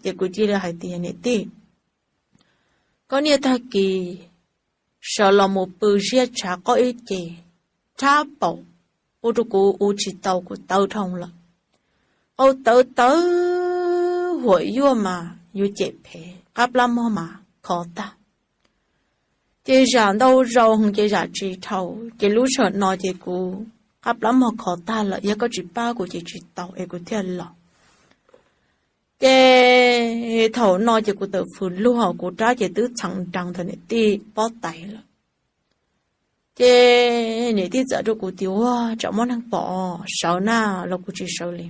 Ces kuv cia li hais tias, niam tij, koj niaj tag kis sawv los mus pw ziab tshav qaub ib ce, rhab paum, ua rau kuv ua tsis tau, kuv tawv dhau lawm. Qau tawv tawv, huam yuaj mas yuav cem phev, qab plab mog mas khov tag. Ces zam ntau zaus ces zam tsis dhau, ces lub sij hawm no ces kuv qab plab mog khov tag lawm, yog koj tsis pab kuv ces tsis tau es kuv thiaj los. Ces thaum no ces kuv tawm fws luag, kuv rab ces twb txheem nrees ntawm niam tij pob tais lawm. Ces niam tij txawm rau kuv tias, ua tsam muaj neeg pom, sawv na los kuv tsis sawv li.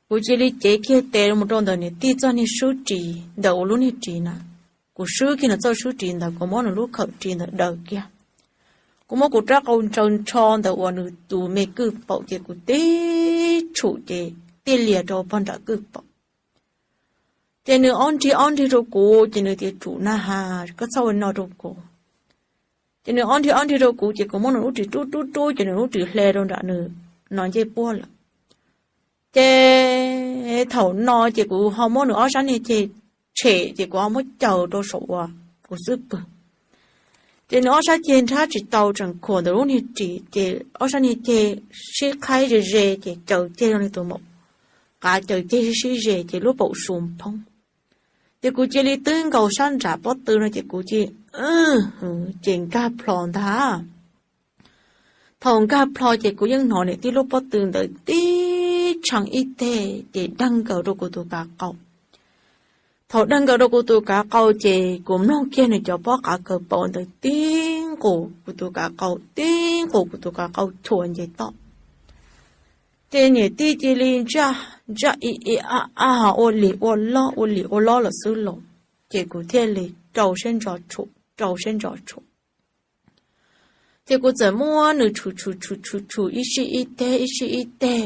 Kuv cia li cev kiag tes mus rau ntawm niam tij txoj niag swb ris ntawm ua lub niag ris na. Kuv swb kiag nws txoj swb ris ntawd, kuv muab nws lub khawm ris ntawd daws kiag. Kuv muab kuv rab qau ntsaws nrho ntawm uas nws tus me kwj paum ces kuv tib tshum ces tij lias rau pog nram kwj paum. Ces nws ob nrig ob nrig rau kuv ces nws tias, tsum na has, koj txhob ua no rau kuv. Ces nws ob nrig ob nrig rau kuv ces kuv muab nws lub ris rub rub rub ces nws lub ris hle rau nram nws no ncej puab lawm. Ces thaum no ces kuv ho muab nws ob sab niag ceg tshem ces kuv ho muab caws rau saum uas kuv xub pwg. Ces nws ob sab ceg nrhab tsis tau, tseem khuam ntawm lub niag ris ces ob sab niag ceg sib qhaib ze ze ces caws ceg zoo li tus maum qav caws ceg sib sib ze ces lub paum su phoob. Ces kuv cia li twb nkaus sab nram pob tw no ces kuv cia li, ces nkag plho ntag. Thaum nkag plho ces kuv yeej hnov niam tij lub pob tw ntawd tib tshee ib teg ces dawg nkaus rau kuv tus kav qau. Thaum dawg nkaus rau kuv tus kav qau ces kuv mloog kiag nws cov pob qav kaws paum ntawd tib nqus kuv tus kav qau, tib nqus kuv tus kav qau chua nce toj. Ces niam tij cia li ntsaj, ntsaj i i a a, ua lim ua lob, ua lim ua lob lawm xwb los. Ces kuv thiaj li rau siab ntso tshum, rau siab ntso tshum. Ces kuv txawm muab nws tshum tshum tshum tshum tshum ib sij ib teg ib sij ib teg,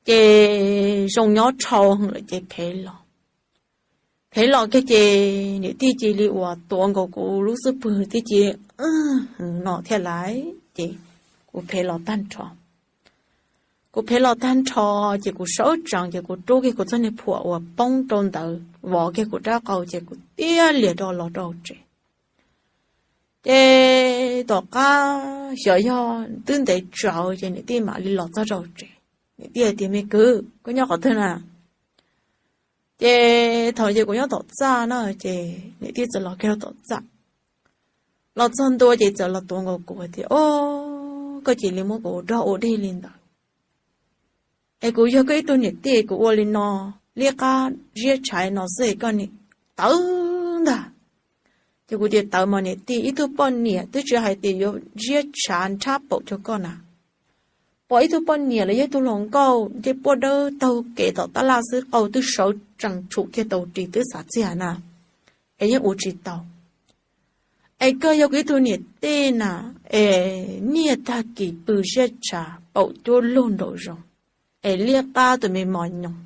ces zoo nyob dhau lawm ces phev los. Phev los kiag ces niam tij cia li uas tuav nkaus kuv lub xub pwg tib ci no thiaj lais ces kuv phev los tag nrho. Kuv phev los tag nrho ces kuv sawv tsees ces kuv rub kiag kuv txoj niag phuam uas poob rau ntawd vov kiag kuv rab qau ces kuv tiag lias rau los rau tsev. Ces tom qab xyov yog twb ntev tsawv ces niam tij mam li los txog rau tsev. Niam tij hais tias, me kwv, koj nyob qhov twg na? Ces thaum ces kuv nyob tom txaj na, ces niam tij txawm los kiag rau tom txaj. Los txog ntua ces txawm los tuav nkaus kuv tias, o, koj cia li muab kuv ua dog ua dig li ntawd. Es kuv yog koj ib tug niam tij kuv ua li no, liab qab ziab tshav no xwb es koj nim tawv ntag. Ces kuv tias, tawv mas niam tij, ib tug poj niam twb tsis hais tias yuav ziab tshav nrhab paum cuag koj na. Pom ib tug poj niam los yog ib tug hluas nkauj ncej puab dawb taug kev tom tab laj xwb, qau twb sawv tsees tshum kiag tau ris twb xav txiag na, es yeej ua tsis tau. Es koj yog kuv ib tug niam tij na, es niaj tag kis pw ziab tshav paum cuab lug nraum zoov, es liab qab tus me mos nyoos,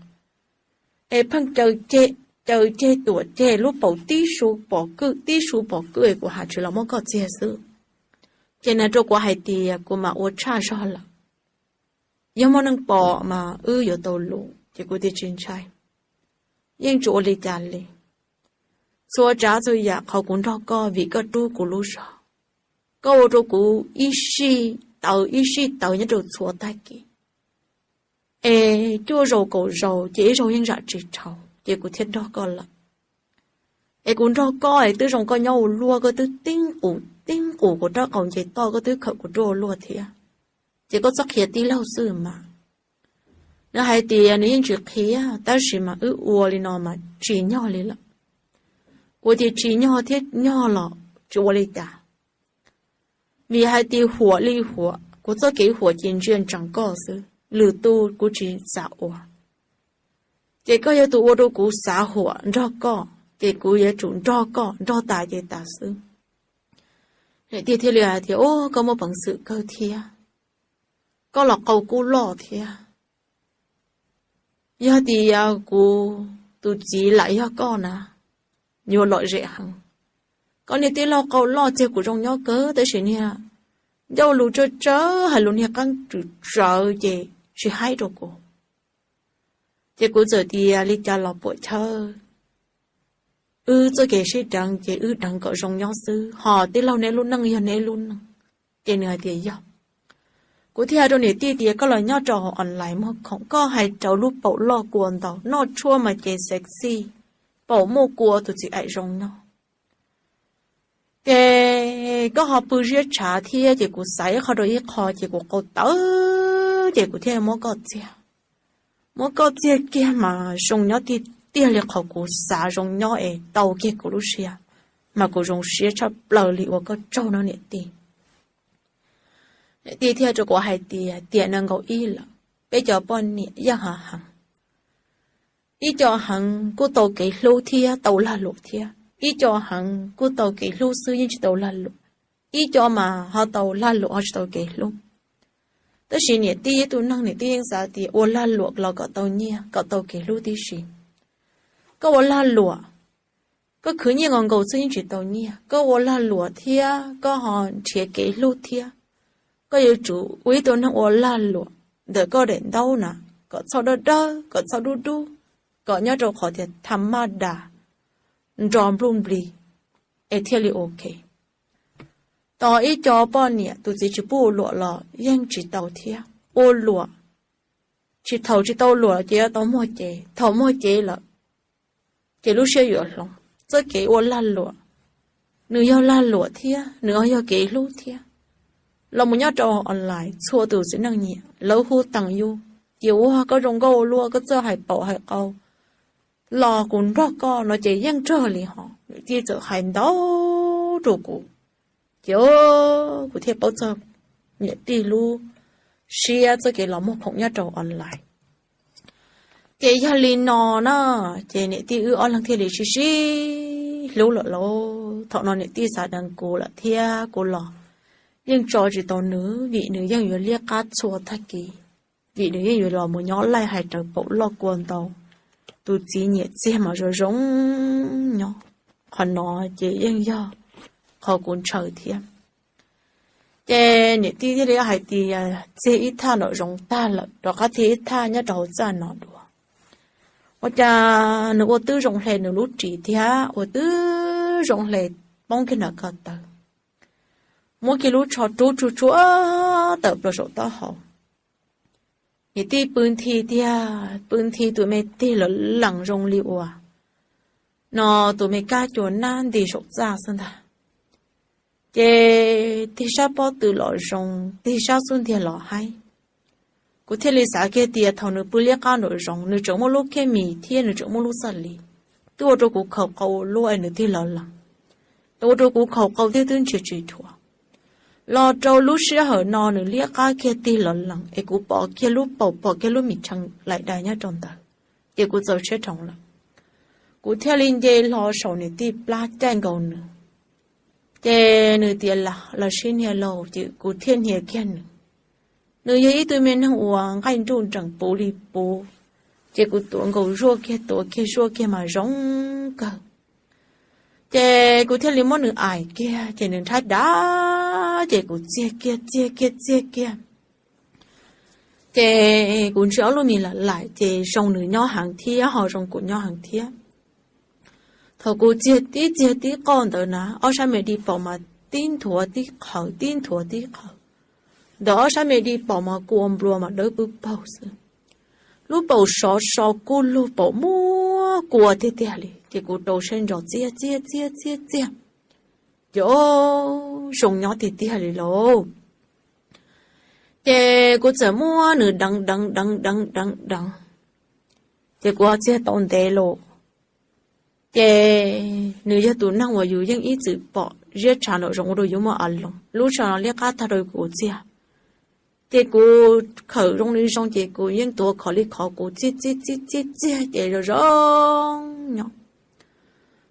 es pheej caw ceg, caw ceg tuam ceg lub paum tib su pom kwj tib su pom kwj es kuv has tsis los muab koj txiag xwb. Ces nws rau kuv hais tias kuv mam ua tshaj zog lawm, yog muaj neeg pom mas wb yuav tau lus. Ces kuv tias tsis ntshai, yeej tsis ua li cas li. Txhua tsav txhua yam qhov kuv nrog koj vim koj rub kuv lub zog. Koj ua rau kuv ib sij tawv ib sij tawv nyob rau txhua tag kis. Es cuaj zaus kaum zaus ces ib zaug yeej zam tsis dhau, ces kuv thiaj nrog koj lawm. Es kuv nrog koj es twb zoo koj nyob ua luaj, koj twb tib nqus tib nqus kuv rab qau nce toj, koj twb khawm kuv rab ua luaj thiab. Ces koj txhob qhia tij laug xwb mas. Nws hais tias nws yeej tsis qhia, tab sis mas wb ua li no mas tsis nyog li lawm. Kuv tias tsis nyog thiab nyog los tsis ua li cas. Vim hais tias huam li huam, kuv txoj kev huam ces ntsia ntsees koj xwb, lwm tus kuv tsis xav ua. Ces koj yog tus ua rau kuv xav huam nrog koj, ces kuv yuav tsum nrog koj, nrog tas ces tas xwb. Niam tij thiaj li hais tias, o, koj muaj peev xwm kawg thiab, koj los qau kuj loj thiab. Yog tias kuv tus txiv lam yog koj na, yuav lom zem heev. Koj niag tij laug qau loj txiag kuv zoo nyob kawg, tab sis niag ncauj lus tsawg tsawg hais lus niag qeeb tswm tsawv ces tsis haib rau kuv. Ces kuv txawm tias li cas los puam chawb, wb txoj kev sib deev ces wb deev kom zoo nyob xwb, ho tij laug neb lub neej yog neb lub neej. Ces nws hais tias yog. Kuv thiaj hais rau niam tij tias koj los nyob rau online muag khoom, koj hais rau lub paum loj kua ntau, noj tshuaj mas ces sexy, paum muaj kua tus txiv aim zoo nyob. Ces koj ho pw ziab tshav thiab, ces kuv xaiv ib qho rau ib qho ces kuv qau tawv, ces kuv thiaj muab koj txiag. Muab koj txiag kiag mas zoo nyob tiag tiag li qhov kuv xav zoo nyob es tau kiag kuv lub siab, mas kuv zoo siab tshaj plaws li ua koj tsaug no niam tij. Niam tij thiaj rau kuv hais tias tiam nees nkaum ib lawm, peb cov poj niam yeej hav heev. Ib co heev kuj tau kev hlub thiab tau lag luam thiab, ib co heev kuj tau kev hlub xwb yeej tsis tau lag luam, ib co mas ho tau lag luam ho tsis tau kev hlub. Tab sis niam tij ib tug neeg niam tij yeej xav tias ua lag luam los kom tau nyiaj kom tau kev hlub tib si. Koj ua lag luam, koj khwv nyiaj nkaus nkaus xwb yeej tsis tau nyiaj, koj ua lag luam thiab koj ho nrhiav kev hlub thiab, koj yuav tsum ua ib tug neeg ua lag luam ntawm koj daim ntaub na, kom txhob dawb dawb, kom txhob dub dub, kom nyob rau qhov tias tham maj das, nro npluj nplis, es thiaj li ok. Tos ib co poj niam tus txiv tsis pub ua luam los yeej tsis tau thiab. Ua luam, tsis thaum tsis tau luam ces yuav tau muag cev, thaum muag cev lawm ces lub siab yuav hloov. Txoj kev ua lag luam, nws yog lag luam thiab nws yog kev hlub thiab. Los mus nyob rau online txhua tus txiv neej nyiam lawv hu tees yus, ces ua koj zoo nkauj ua luaj, koj txawj hais paum hais qau los kuv nrog koj no ces yeej nrog li hos. Niam tij txawm hais ntau rau kuv, ces kuv thiaj paub txog niam tij lub siab txoj kev los muag khoom nyob rau online. Ces yog li no na, ces niam tij wb ob leeg thiaj li sib sib hlub lawm lauj. Thaum no niam tij xav deev kuv lawm thiab kuv los yeej tso tsis tau nws, vim nws yeej yuav liab qab txhua tag kis, vim nws yeej yuav los mus nyob laij hais raws paum loj kua ntau, tus txiv nyiam txiag mas zoo zoo nyob. Qhov no ces yeej yog qhov kuv ntshaw thiab. Ces niam tij thiaj li hais tias txiag ib thaj nraum zoov tag lawm, rov qab txiag ib thaj nyob rau hauv txaj no dua. Ua cas nws ua twb zoo hle nws lub ris thiab ua twb zoo hle poob kiag nram ko taw, muab kiag lub tsho rub tsuj tsuav tawm plaws saum taub hau. Niam tij pw nthi tiag, pw nthi tus me tig los lees zoo li uas no tus me kab cua nab nti saum txaj xwb ntag. Ces tig sab pob tw los zoo, tig sab xub ntiag los haib. Kuv thiaj li xav kiag tias thaum nws pw liab qab nraum zoov nws tseem muaj lub khej mis thiab nws tseem muaj lub txaj li, twb ua rau kuv khaus qau ua luaj es nws tig los lees, twb ua rau kuv khaus qau thiab twb ntsia tsis dhuav. Los rau lub sij hawm no nws liab qab kiag tig los lees es kuv pom kiag lub paum pom kiag lub mis tshee laim dais nyob rau ntawd, ces kuv txaus siab dhoov lawm. Kuv thiaj li nce hlo saum niam tij plab caij nkaus nws. Ces nws tias los sib hnia lauj, ces kuv thiaj hnia kiag nws. Nws yog ib tug me neeg uas nqaij nruj nreem puv li puv, ces kuv tuav nkaus zuaj kiag tuav kiag zuaj kiag mas zoo kawg. Ces kuv thiaj li muab nws aim kiag ces nws nrhab dav, ces kuv txiag kiag txiag kiag txiag kiag. Ces kuv ntsia ob lub mis lam laim ces zoo nws nyob heev thiab ho zoo kuv nyob heev thiab. Thaum kuv txiag tib txiag tib qoj ntawd na, ob sab me di paum mas tib nthuav tib qhawv tib nthuav tib qhawv. Ntawm ob sab me di paum mas kua nplua mas dawb pwb paug xwb. Lub paum sov so kuj lug paum muab kua tiag tiag li, ces kuv rau siab ntso txiag txiag txiag txiag txiag. Ces zoo nyob tiag tiag li lauj. Ces kuv txawm muab nws deev deev deev deev deev deev, ces kuv ho txiag tau ntev lauj. Ces nws yog tus neeg uas yus yeej ib txwm pom ziab tshav nraum zoov ua rau yus muaj a loos, lub sij hawm no liab qab tag rau kuv txiag. Ces kuv khawm zoo li zoo ces kuv yeej tuav khov li khov kuv txiag txiag txiag txiag txiag ces zoo zoo nyob.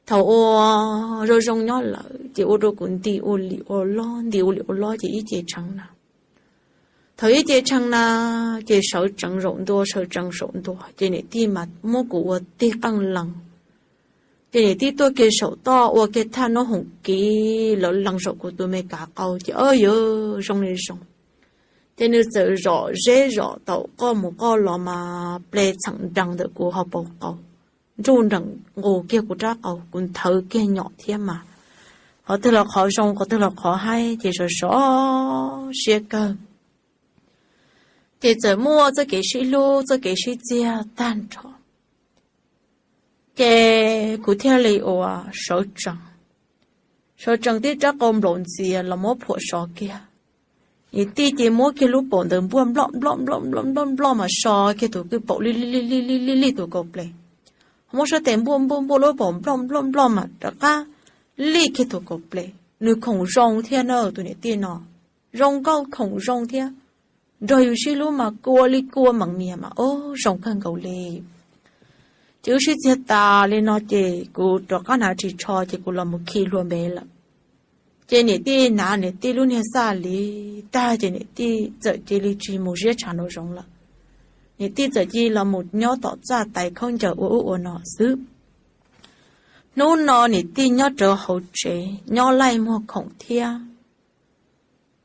Thaum ua zoo zoo nyob lawm ces ua rau kuv nti ua lim ua lob nti ua lim ua lob ces ib ce tshee na. Thaum ib ce tshee na, ces sawv tsees zaum ntua sawv tsees zaum ntua ces niam tij mas muab kuv ua tig qeej lees. Ces niam tij tuaj kiag saum toj ua kiag thaj nub hoom kiv lawv lees saum kuv tus me kav qau ces o yuav zoo li zoo. Ces nws txawm zom zeb zom taum qoj mus qoj los mas ple txheem nrees ntawm kuv hauv paus qaus, nruj nrees nqus kiag kuv rab qau, kuv nthawv kiag nyom thiab mas. Qhov twg los qhov zoo, qhov twg los qhov haib, ces sov sov siab kawg. Ces txawm muaj txoj kev sib hlub txoj kev sib txiag tag nrho. Ces kuv thiaj li ua sawv tsees, sawv tsees tib rab qau nplaum ntxias los muab phuam sov kiag. Niam tij ces muab kiag lub paum ntawd npuaj nploj nploj nploj nploj nploj nploj mas so kiag tus kwj paum li li li li li li tus kaus ples. Muab sab tes npuaj npuaj npuaj lub paum nploj nploj nploj mas rov qab li kiag tus kaus ples. Nws khoom zoo thiab na, tus niam tij no zoo nkauj khoom zoo thiab. Nrog yus sib hlub mas kua li kua meem mias mas, o, zoo kawg nkaus li. Ces wb sib txiag tas li no ces kuv rov qab hnav ris tsho ces kuv los mus khi hlua npe lawm. Ces niam tij hnav niam tij lub niag xaj li tag ces niam tij txawm cia li tsis mus ziab tshav nraum zoov lawm. Niam tij txawm cia li los mus nyob tom txaj tais khaub ncaws ua ub ua no xwb. Hnub no niam tij nyob rawv hauv tsev nyob laij muag khoom thiab.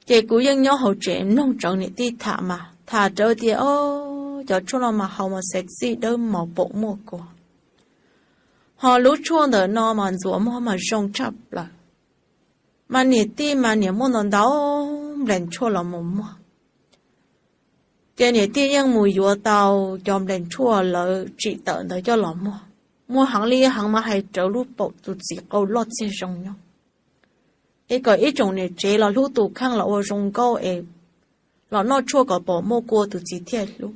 Ces kuv yeej nyob hauv tsev mloog rawv niam tij tham mas tham rawv tias, o, cov tshuaj no mas haus mas sexy dawb mos paum muaj kua, ho lub tshuaj ntawm no mas ntxuav muag mas zoo tshaj plaws. Mas niam tij mas niam muaj ntau ntau nplaim tshuaj los mus muag. Ces niam tij yeej mus yuav tau cov nplaim tshuaj lawv tsim tawm ntawd coj los muag. Muag heev li heev mas hais rawv lub paum tus txiv qau loj txiag zoo nyob, es kom ib tsoom niam tsev los hlub tus kheej los ua zoo nkauj es los noj tshuaj kom paum muaj kua tus txiv thiaj hlub,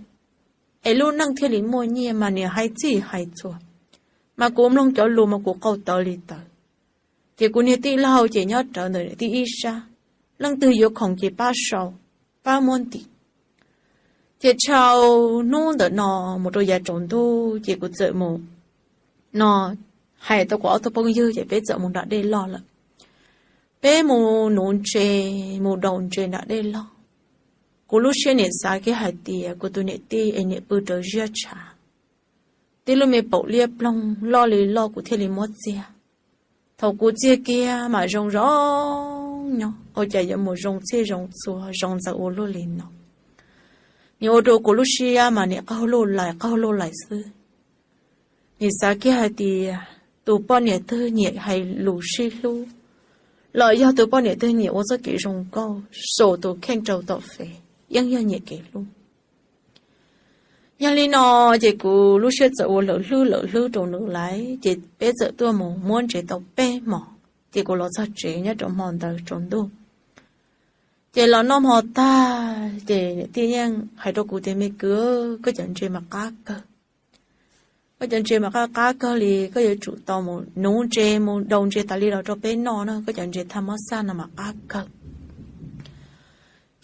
es lub neej thiaj li muaj nyiaj mas niam hais txhij hais txhua, mas kuv mloog cov lus mas kuv qau tawv li tawv. Ces kuv niag tij laug ces nyob rawv ntawm niam tij ib sab, leej twg yuav khoom ces pab sau, pab muab ntim. Ces tshau hnub ntawm no mus rau yav tsaus ntuj ces kuv txawm mus no hais tau kuv ob tug phooj ywg ces peb txawm mus nram dej loj lawm. Peb mus nuv ntses, mus daus ntses nram dej loj. Kuv lub siab niam xav kiag hais tias kuv tus niam tij es niam pw rawv ziab tshav, tib lub me paum liab ploog loj li loj kuv thiaj li muab txiag. Thaum kuv txiag kiag mas zoo zoo nyob, ua cas yuav mus zoo txhiaj zoo txhua zoo ntxaws ua luaj li no. Niam ua rau kuv lub siab mas niam qaug luj lais qaug luj lais xwb. Niam xav kiag hais tias tus poj niam twg nyiam hais lus sib hlub, los yog tus poj niam twg nyiam ua txoj kev zoo nkauj, sau tus kheej rau tom fev, yeej yog nyiam kev hlub. Yog li no ces kuv lub siab txawm ua lawm hlwb lawm hlwb rau nws lawm, ces peb txawm tuaj mus muab ntses tau peb hmos, ces kuv los txog tsev nyob rau hmo ntawd tsaus ntuj. Ces los noj hmo tag, ces niam tij yeej hais rau kuv tias, me kwv, koj cov ntses mas qab kawg. Koj cov ntses mas qab qab kawg li, koj yuav tsum tau mus nuv ntses mus daus ntses tas li los rau peb noj na, koj cov ntses thaj mob xaj no mas qab kawg.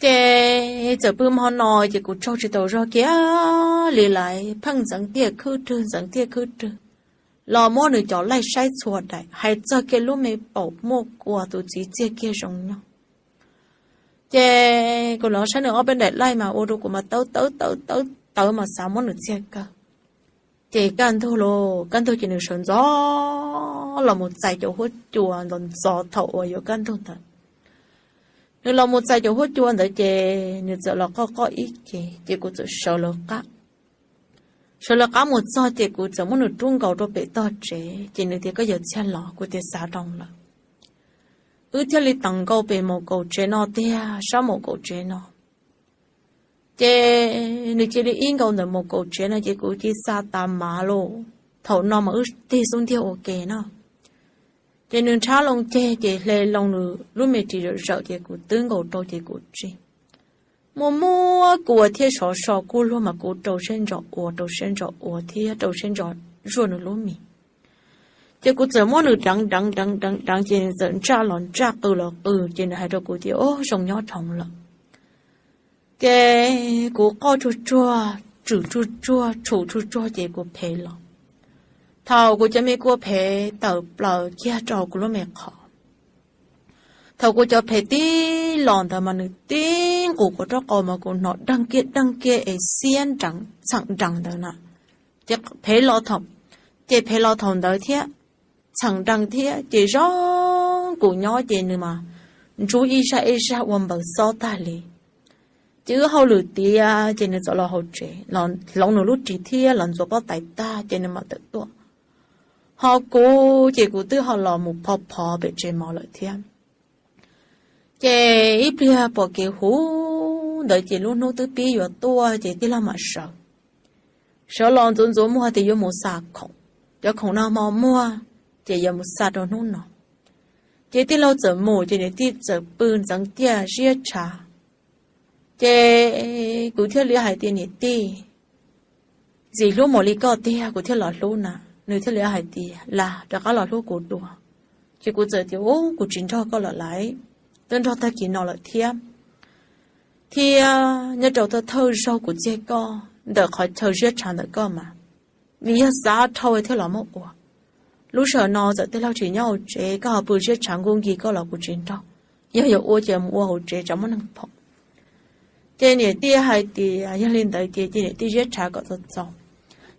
Ces txawm pw hmo no ces kuv tsaug tsis tau zog kiag li lawm, pheej ntxeev tiaj khwb rwg ntxeev tiaj khwb rwg, los muab nws cov laij saib txhua daim, hais txog kiag lub me paum muaj kua tus txiv txiag kiag zoo nyob. Ces kuv los saib nws ob peb daim laij mas ua rau kuv mas tawv tawv tawv tawv tawv mas xav muab nws txiag kawg. Ces kaj ntug los kaj ntug ces nws sawv ntxov los mus txais cov huab cua ntxov ntxov thaum uas yuav kaj ntug ntawd. Nws los mus txais cov huab cua ntawd ces nws txawm los qoj qoj ib ce ces kuv txawm sawv lawv qab. Sawv lawv qab mus txog ces kuv txawm muab nws rub nkaus rau pem tog tsev ces nws tias, koj yuav txiag los? Kuv tias, xav rau lawm. Wb thiaj li teev nkaus pem maum kaum tsev no tiag, sab maum kaum tsev no. Ces nws cia li ib nkaus ntawm maum kaum tsev no ces kuv cia li xa tas mav lauj. Thaum no mas wb tig xub ntiag ua ke na. Ces nws nrhab loo ceg ces hle loo nws lub me ris zawm zawm ces kuv twb nkaus rau ces kuv tsis muaj muab kua thiab sov so kuj luag mas kuv rau siab ntso ua, rau siab ntso ua thiab rau siab ntso zuaj nws lub mis. Ces kuv txawm muab nws deev deev deev deev deev ces nws txawm ntsaj los ntsaj qw los qw ces nws hais rau kuv tias, o, zoo nyob dhau lawm. Ces kuv qoj tsuag tsuag, tswm tsuag tsuag, tshum tsuag tsuag ces kuv phem los. Thaum kuv cov me kua phem tawm plaws kiag rau kuv lub me qhov, thaum kuv cov phem tib los ntawd mas nws tib nqus kuv rab qau mas kuv hnov deeg kiag deeg kiag es xiab nrees txheem nrees ntawd na. Ces phem los thaum, ces phem los thaum ntawd thiab, txheem nrees thiab ces zoo nkaus nyob ces nws mas ntsub ib zaj ib zaj ua npaws xob tag li. Ces wb hauj lwm tiav ces nws txawm los hauv tsev los hloov nws lub ris thiab los ntxuav pob tais tag ces nws mam tawm tuaj. Ho kuv ces kuv twb ho los mus phov phov pem tsev mov lawm thiab. Ces ib pliag pom kev huv ntawd ces lub hnub twb pib yuav tuaj ces tij laug mam sawv. Sawv los ntxuav ntxuav muag tias yuav mus xa khoom, cov khoom no hmo muag ces yuav mus xa rau hnub no. Ces tij laug txawm mus ces niam tij txawm pw ntxeev tiaj ziab tshav. Ces kuv thiaj li hais tias niam tij, ntxim hlub mus li koj tiag kuv thiaj los hlub na. Nws thiaj li hais tias las rov qab los hlub kuv dua. Ces kuv txawm tias ub kuv tsis nrog koj lawm lauj, twb nrog tag kis no lawm thiab. Thiab nyob rau thawj thawj zaug kuv txiag koj ntawm qhov chaw ziab tshav ntawm koj mas, vim yog xav dhau thiaj los muab ua. Lub sij hawm no txawm tij laug tsis nyob hauv tsev koj ho pw ziab tshav nkuj nkig koj los kuv tsis nrog, yog yuav ua ces mus ua hauv tsev tsam muaj neeg pom. Ces niam tij hais tias yog li ntawd ces cia niam tij ziab tshav kom txaus txaus.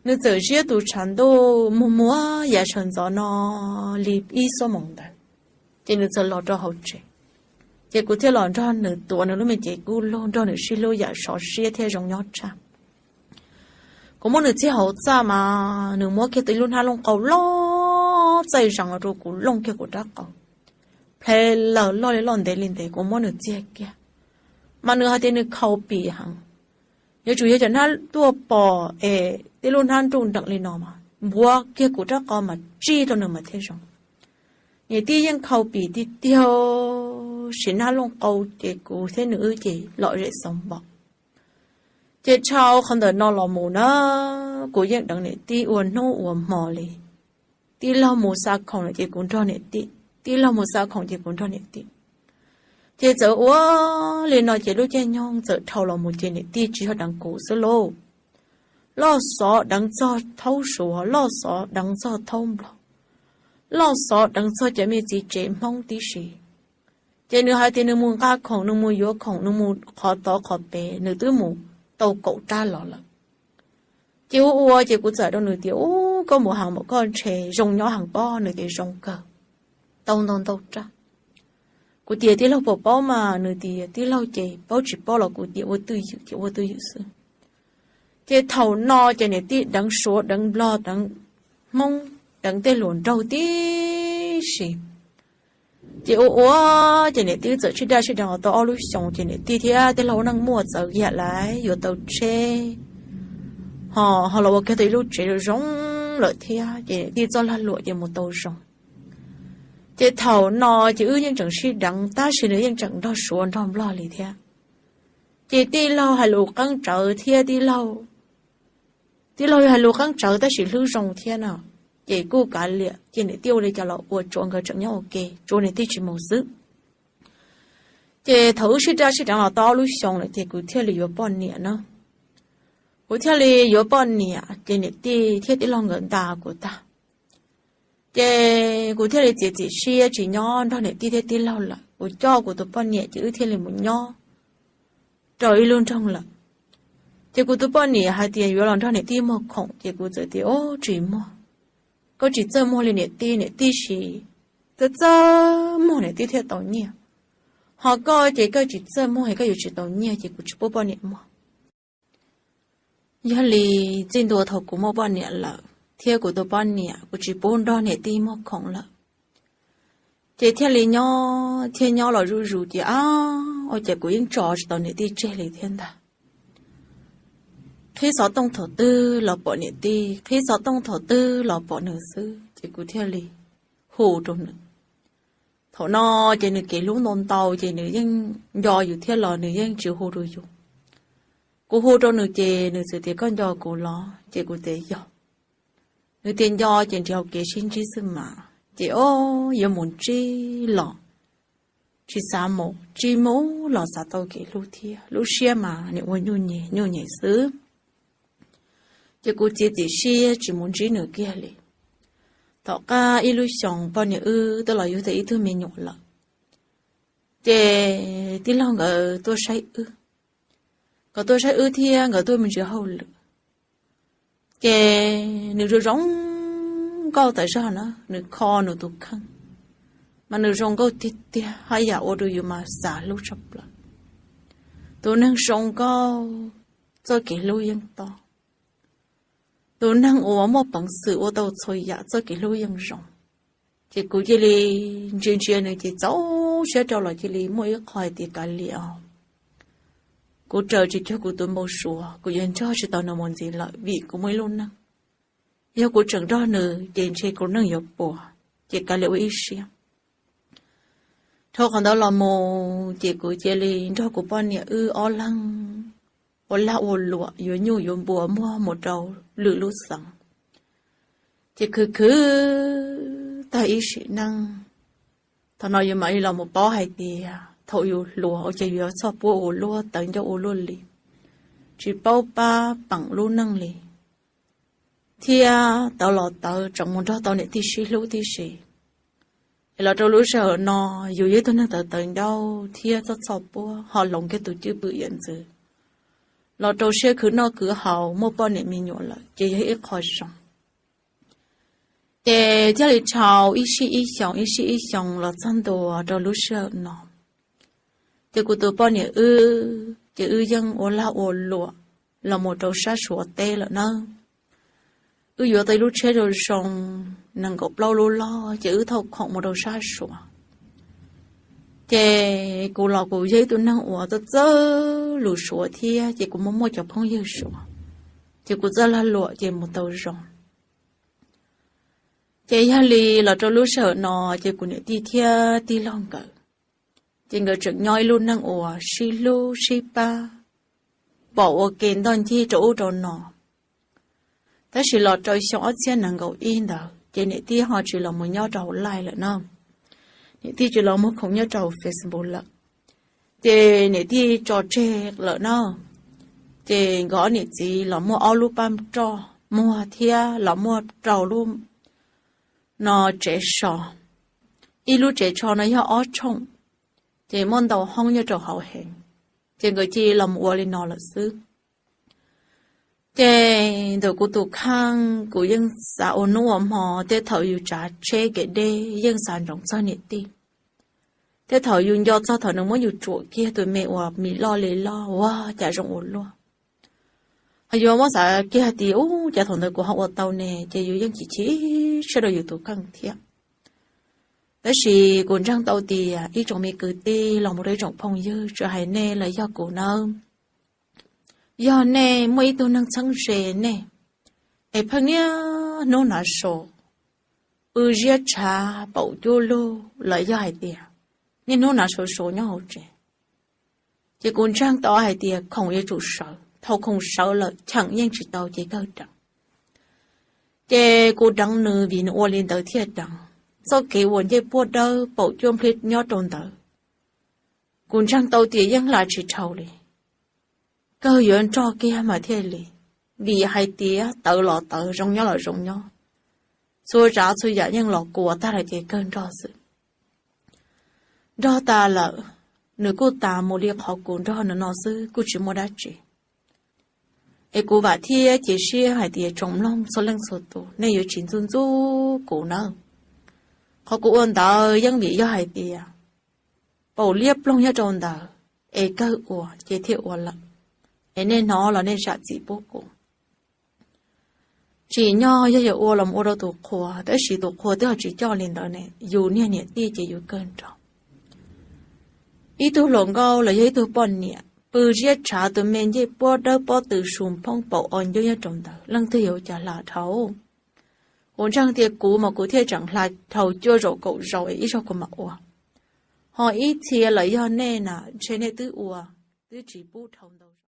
Nws txawm ziab tus tshav ntuj muag muag yav sawv ntxov no li ib xuab moos ntawd, ces nws txawm los rau hauv tsev. Ces kuv thiaj los nrog nws tuav nws lub me cev kub lug nrog nws sib hlub yam sov siab thiab zoo nyob tshaj. Kuv muab nws txiag hauv txaj mas nws muab kiag tau ib lub hnab looj qau loj txaij zees los rau kuv looj kiag kuv rab qau, plhe lawm loj li loj ntev li ntev kuv muab nws txiag kiag. Mas nws hais tias nws khaus pim heev, yuav tsum yog cov hnab tuaj pom es tej lub hnab nruj nreem li no mas npuav kiag kuv rab qau mas tsij rau nws mas thiaj zoo. Niam tij yeej khaus pim tiag tiag, siv hnab looj qau ces kuv thiab nws wb ces lom zem xaus npaum. Ces dhau qhov ntawm no los mus na, kuv yeej deev niam tij ua hnub ua hmo li. Tij laug mus xa khoom lawm ces kuv nrog niam tij, tij laug mus xa khoom ces kuv nrog niam tij. Ces txawm ua li no ces lub caij nyoog txawm dhau los mus ces niam tij tsis yog deev kuv xwb lauj, loj xov deev txog thaub suav, loj xov deev txog thaub nplog, loj xov deev txog cov me txiv tsev Hmoob tib si. Ces nws hais tias nws mus nqa khoom, nws mus yuav khoom, nws mus qhov tod qhov pem, nws twb mus tau kaum rab los lawm. Ces ua ua ces kuv txawm rau nws tias ub koj mus heev mas koj ntshe zoo nyob heev pob, nws tias zoo kawg, tau ntau ntau rab. Kuv tias tij laug puas paub mas, nws tias tij laug ces paub tsis paub los kuv tias ua twj ywm ces ua twj ywm xwb. Ces thaum no ces niam tij deev suav deev nplog deev Hmoob deev tej hluas nraug tib si. Ces ua ua ces niam tij txawm sib daj sib deev los tau ob lub xyoos ces niam tij thiab tij laug ua neej muaj txawv yam lawm yuav tau tsheb, ho ho los ua kiag tau ib lub tsev zoo lawm thiab ces niam tij txoj lag luam ces mus tau zoo. Ces thaum no ces wb yeej tseem sib deev tab sis nws yeej tseem nrog suav nrog nplog li thiab. Ces tij laug hais lus qeeb tsawv thiab tij laug, tij laug hais lus qeeb tsawv tab sis hlub zoo thiab no, ces kuj kav liam ces niam tij ua li cas los ua tsuav nkawd tseem nyob ua ke, tsuav niam tij tsis mus xwb. Ces thaum wb sib daj sib deev los tau ob lub xyoos lawm ces kuv thiaj li yuav poj niam na. Kuv thiaj li yuav poj niam ces niam tij thiab tij laug nkawd nta kuv tag. Ces kuv thiaj li txiav txim siab tsis nyob nrog niam tij thiab tij laug lawm, kuv coj kuv tus poj niam ces wb thiaj li mus nyob rau ib lub nroog lawm. Ces kuv tus poj niam hais tias yuav los nrog niam tij muag khoom ces kuv txawm tias ub tsis muag, koj tsis txawj muag li niam tij, niam tij sis txawj txawj muag niam tij thiaj tau nyiaj, ho koj ces koj tsis txawj muag es koj yuav tsis tau nyiaj ces kuv tsis pub poj niam muag. Yog li txij ntua thaum kuv muaj poj niam lawm thiab kuv tus poj niam kuv tsis pub nrog niam tij muag khoom lawm, ces thiaj li nyob thiaj nyob los zuj zus ces ab ua cas kuv yeej tso tsis tau niam tij tseg li thiab ntag. Qhib xov tooj thaum twg los pom niam tij, qhib xov tooj thaum twg los pom nws xwb ces kuv thiaj li hu rau nws. Thaum no ces nws kev hlub ntau ntau ces nws yeej nco yus thiab los nws yeej tsis hu rau yus. Kuv hu rau nws ces nws txawm tias koj nco kuv los ces kuv tias yog. Nws tias nco ces nrhiav kev sib ntsib xwb mas ces o yuav mus ntsib los tsis xav mus, tsis mus los xav tau kev hlub thiab, lub siab mas nim ua nyuj nyem nyuj nyem xwb. Ces kuv txiav txim siab tsis mus ntsib nws kiag li. Tom qab ib lub xyoos poj niam wb twb los yug tau ib tug me nyuam lawm, ces tij laug nkawd tuaj saib wb, nkawd tuaj saib wb thiab nkawd tuaj me ntsis hauj lwm. Ces nws zoo zoo nkauj tas zog na, nws kho nws tus kheej mas nws zoo nkauj tiag tiag haj yam ua rau yus mas xav hlub tshaj plaws. Tus neeg zoo nkauj txoj kev hlub yeej tob. Tus neeg uas muaj peev xwm ua tau txhua yam txoj kev hlub yeej zoo. Ces kuv cia li ntsia ntsia nws ces txaus siab rau los cia li muaj ib qho hais tias kav liam os, kuv raws tsis cuag kuv tus npau suav, kuv yuav nrog tsis tau nws mus ntxiv lawm vim kuv muaj ib lub neej. Yog kuv tseem nrog nws ces ntshe kuv neej yuav puas, ces kav liam ua ib siab. Dhau qhov ntawd los mus ces kuv cia li nrog kuv poj niam wb ob leeg ua lag ua luam yuav nyuj yuav npua muag mus rau lwm lub xeev. Ces khwv khwv tag ib sim neej, thaum no yus mam li los mus paub hais tias thaum yus hluas ua cas yus yuav txhoj puab ua luaj tawv ncauj ua luaj li, tsis paub pab peem lub neej li, thiab tawv los tawv tseem mus nrog tau niam tij sib hlub tib si. Es los rau lub sij hawm no yus yog ib tug neeg tawv tawv ncauj thiab txoj txhoj puab ho hloov kiag tus cwj pwm yam ntxwv, los rau siab khwv noj khwv haus muaj poj niam me nyuam lawm ces yog ib qho zoo. Ces thiaj li dhau ib sij ib xyoos ib sij ib xyoos los txog ntua rau lub sij hawm no, ces kuv tus poj niam wb ces wb yeej ua lag ua luam los mus rau sab Suav teb lawm nawb. Wb yuav tau ib lub tsheb zoo zoo nees nkaum plaub lub log ces wb thauj khoom mus rau sab Suav. Ces kuv los kuv yog ib tug neeg uas txawj txawj lus Suav thiab ces kuv muaj muaj cov phooj ywg Suav, ces kuv txawj lag luam ces mus tau zoo. Ces yog li los rau lub sij hawm no ces kuv niam tij thiab tij laug nkawd, ces nkawd tseem nyob ib lub neej uas sib hlub sib pab, pom ua ke ntoj ncig rau ub rau no. Tab sis los rau xyoo ob txhiab nees nkaum ib ntawd ces niam tij ho tsis los mus nyob rau hauv live lawm na. Niam tij tsis los muag khoom nyob rau hauv Facebook lawm, ces niam tij tso tseg lawm na. Ces nkawd ob niam txiv los muaj ob lub pab roj muag thiab los muaj rau lub no tsev so. Ib lub tsev so no yog ob tshooj, ces muaj ntau hoob nyob rau hauv heev, ces nkawd cia li los mus ua li no lawm xwb. Ces ntawm kuv tus kheej kuv yeej xav ua hnub ua hmo, tej thaum yus tsav tsheb kev deb yeej xav ntsoov txog niam tij. Tej thaum yus nco txog thaum nws muab yus tsuam kiag tus me uas mis loj li loj ua cas zoo ua luaj. Ho yus muab xav kiag tias ub cas thaum ntawd kuv ho ua tau ne, ces yus yeej chim chim siab rau yus tus kheej thiab. Tab sis kuv ntseeg tau tias ib tsoom me kwv tij los mus rau ib tsoom phooj ywg, tsis hais nej los yog kuv nawb, yog nej muaj ib tug neeg txheeb ze nej, es pheej niaj hnub hnav sau, pw ziab tshav paum cuaj lug los yog hais tias niaj hnub hnav sau sau nyob hauv tsev, ces kuv ntseeg tau hais tias khoom yuav tsum sawv. Thaum khoom sawv lawm cheem yeej tsis tau ces kawg deev. Ces kuv deev nws vim nws ua li ntawd thiaj deev. Txoj kev uas ncej puab dawb paum cuaj nplhiab nyob rau ntawd, kuv ntseeg tau tias yeej hla tsis dhau li, kawg yuav nrog kiag mas thiaj li, vim hais tias tawv los tawv, zoo nyob los zoo nyob, txhua tsav txhua yam yeej los kua tag lawm ces kawg nrog xwb. Nrog tas lawm, nws kuj tas mus li qhov kuv nrog nws no xwb kuj tsis muaj dab tsi. Es kuv vam thiab cia siab hais tias tsoom mloog txhua leej txhua tus nej yuav tsis ntxub ntxub kuv nawb. Qhov kuv ua ntawd yeej vim yog hais tias paum liab ploog nyob rau ntawd, es kawg ua ces thiaj ua lawm. Es nej hnov los nej zam txim pub kuv. Tsim nyog yog yuav ua los ua rau tus qhua, tab sis tus qhua twb ho tsis coj li ntawd ne, yus niag niam tij ces yus kawg nrog. Ib tug hluas nkauj los yog ib tug poj niam pw ziab tshav tus me ncej puab dawb pob tw su phoob paum o ncub nyob rau ntawd, leej twg yuav ua cas hla dhau? Kuv ntseeg tias kuv mas kuv thiaj tseem hla dhau cuaj zaus kaum zaus es ib zaug kuv mam ua. Ho ib txhia los yog nej na, ntshe nej twb ua, twb tsis pub dhau ntau zaus.